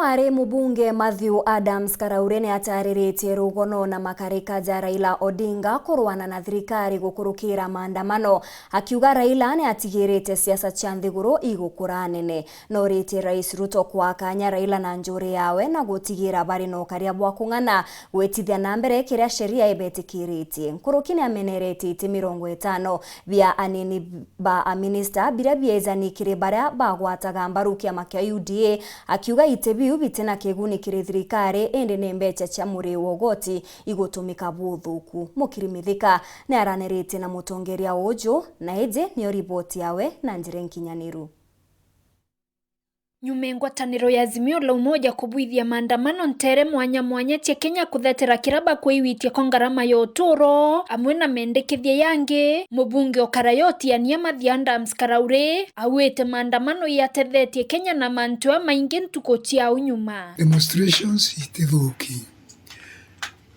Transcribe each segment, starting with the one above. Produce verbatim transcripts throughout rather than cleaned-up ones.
Ari mubunge Matthew Adams Karaure ni atariritie rugono na makarika ja Raila Odinga kurwana na thirikari gukurukira maandamano, akiuga Raila ni atigirite siasa cia nthiguru igukura nene. Noritie Rais Ruto kwa kanya Raila na njuri yawe na gutigira bari na ukaria bwa kung'ana gwitithia na mbere kiria sheria ibetikiritie. Nkuruki ni ameneretie iti mirongo itano bia anini ba aminista biria biejani kiri baria bagwataga mbaru kiama kia U D A, akiuga iti biu bitina kiguni kiri thirikari, indi ni mbecha cia muri wa ugoti igutumika buthuku. Mukiri Mithika ni araniritie na mutongeria uju, na iji niyo riboti yawe na njira inkinyaniru. Nyuma ya ngwataniro ya Azimio la Umoja kubwithia maandamano nteere mwanya mwanya cia Kenya kuthetera kiria bakwigwitie kwa ngarama ya uturo, amwe na mendekithia yangi, mubunge o Karayotiania Mathiandams Karauri augite maandamano yatethetie Kenya na mantu jamaingi ntuku cia au nyuma. Demonstrations itithuki.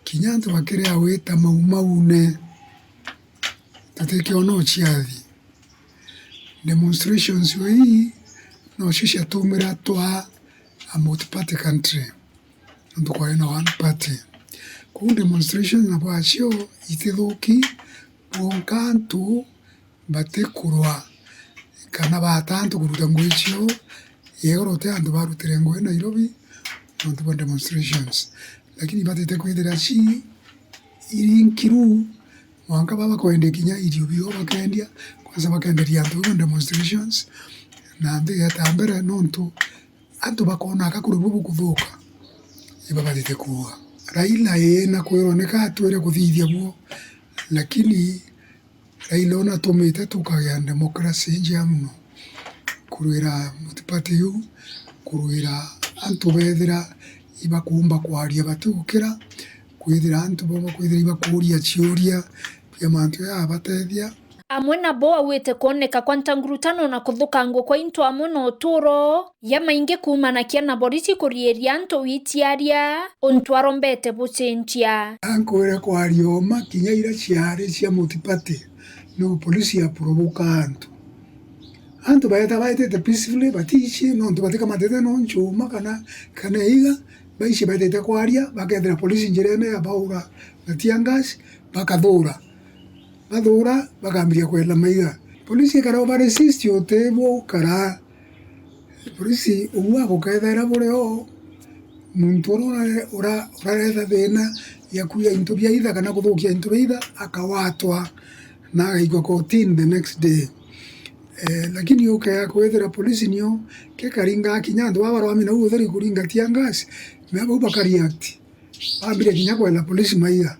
Kinya antu bakiria gwita maumaune, tutikiona uciathi. Demonstrations ii nocio ciatumira twa a multi-party country, nontu kwari na one party. Kwou demonstrations na bwacio itithuki, bonka antu batikurwa kana bata antu kuruta ngugi ciao. Yegoro ti antu barutire ngugi Nairobi nontu bwa demonstrations, lakini ibatite kwithira ci iri nkiru, mwanka baba kwendia kinya irio bio bakendia, kwanza bakenderia antu bau demonstrations, na nthi igeta mbere nontu antu bakona aka kuri bu bukuthuka, ibabatite kuuga. Raila ii na kwirwa nika atwire kuthithia buo, lakini Raila una atumite tukagea democracy injega mono, kurwira multi-party iu, kurwira antu bethira ibakumba kwaria batigukira, kwithira antu baba kwithira ibakuuria ciuria bia mantu jababatethia. Amwe nabo augite kwoneka kwa ntangurutano na kuthukangwa kwa into amwe na uturo, jamaingi kuumanakia na borisi kuriiria antu gwitiaria, untu arombete bucenjia. Ankwire kwaria uma kinya iria ciari cia multi-party, no polisi yaprovoka antu. Antu baeta baetete peacefully, batici, nontu batikamatete no nchuma kana, kana iga, baici baetete kwaria, bakethira polisi njirene yabaura na tear gas, bakathura. Bathura, bakambiria kwenda maiga. Polisi ikara over resist, utibwo ukara. Polisi, uguo agukethera buri o, muntu uria urare-, ura-, uraretha thina ya kuiya into bia itha kana kuthukia into bia itha, akawatwa na agaikwa kotini the next day. Eh, lakini ukea kwithira polisi nio kekaringa kinya antu baba barwami nau utheri kuringa tear gas, me bau bakareact. Bambire kinya kwenda polisi maiga.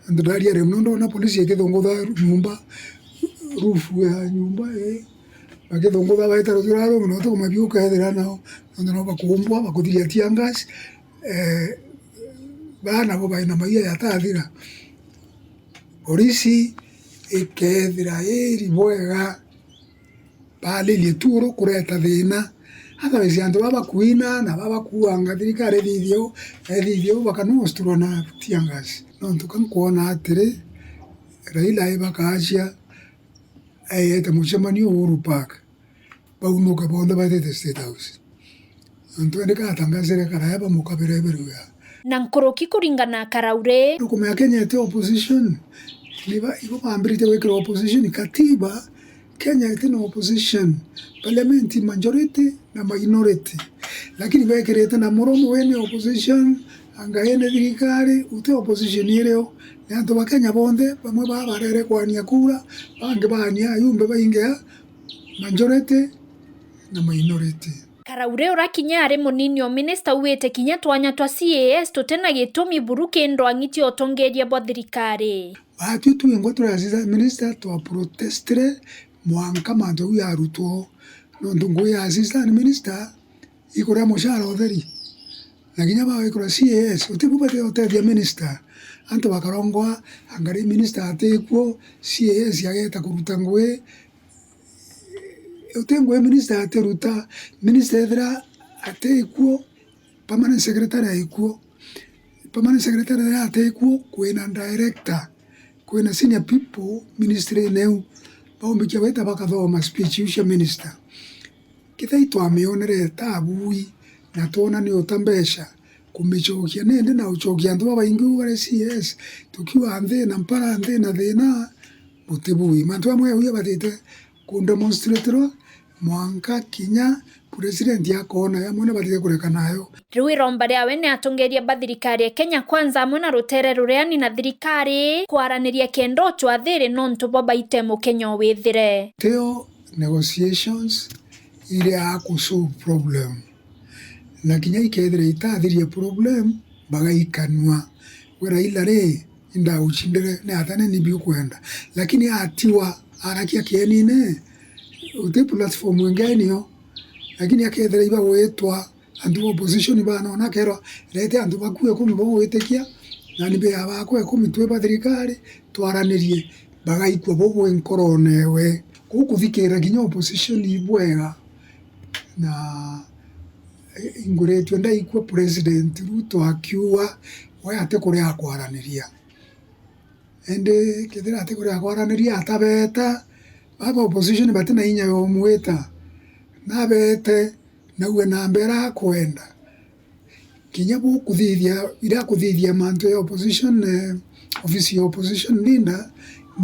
Antu ndaria rimwe, nontu ndona polisi ikithungutha nyumba, roof ya nyumba, ii. Bakithungutha baita rutura rumu, no tukumabia ukethira nao, nontu no bakumbwa, bakuthiria tear gas, eh, baa nabo baina maiga jatathira. Polisi ikethira iri bwega, baaririe turo kureta thina. Otherwise, antu baba bakwina na baba bakuanga thirikari ithithie u, ethithie u, bakanostrwa na tear gas. Nontu ka nkwona atiri, Raila ibakacia, eete mucemanio Uhuru Park, baunuke bonthe baitite State House. Antu ene ka atangazire karaya bamukabire eberu ya. Na nkuruki kuringana na Karauri. Rukumea Kenya iti opposition. Niba, ibo bambirite gwikira opposition. Katiba, Kenya iti na opposition. Parliament majority na minority. Lakini bekirite na muromo wene opposition, anga ene thirikari, uti opposition irio. Ni antu ba Kenya bonthe, bamwe baa barere kwania kura, bangi baania ayumbe baingia majority na minority. Karauri ura kinya ari munini o minista augite kinya twanya twa C A S tuti na gitumi buru ki ndwang'i cia utongeria bwa thirikari. Batwi twingwa turi assistant minister twa protestire mwanka mantu au yarutwo, nontu ngugi ya assistant minister ikuria mucara utheri. Na kinya bagwikirwa C A S, uti bu bati utethia minister. Antu bakarongwa, anga ri minister atikuo, C A S ageta kuruta ngugi, uti ngugi minister atiruta, minister ethira atikuo, permanent secretary aikuo. Permanent secretary ethira atikuo, kwina director, kwina senior people ministry-ini iu. Baumbikia gwita bakathoma speech iu cia minister. Kethira itwamionere ta abui, na twona ni uta mbeca kumicokia nindi na ucokia antu babaingi u bari C S, tukiuga nthi na mpara, nthi na thina, butibui. Mantu amwe jau jabatite kudemonstratirwa mwanka kinya president akoona yamwe ni batite kureka nayo. Riu iromba riawe ni atongeria ba thirikari ya Kenya Kwanza amwe na rutere rureani na thirikari kwaraniria kenda ucwa thiri nontu bwa baite mukenya withire. Tio negotiations iria a kusolve problem. Na kinya ikethira itathirie problem, bagaikanua. We Raila ri, indagucindire, ni atane ni biukwenda. Lakini atiwa, arakia kienine, uti platform ingi ainio. Lakini akethira ibagwitwa, antu ba opposition banona, akerwa, "Rete antu baku ikumi bagwitikia, na ni bea bakwa ikumi twi ba thirikari, twaranirie." Bagaikua bubwi nkorone ewe. Kuu kuthikirira kinya opposition ibwega, na inguritue ndaigua President Ruto akiuga we atikuria kwaraniria. Indi kethira atikuria kwaraniria, atabeta, baba opposition batina inya ya umwita, nabete, nauwe namba iria akwenda. Kinya bukuthithia, iria akuthithia mantu ya opposition, eh, ofisi ya opposition leader,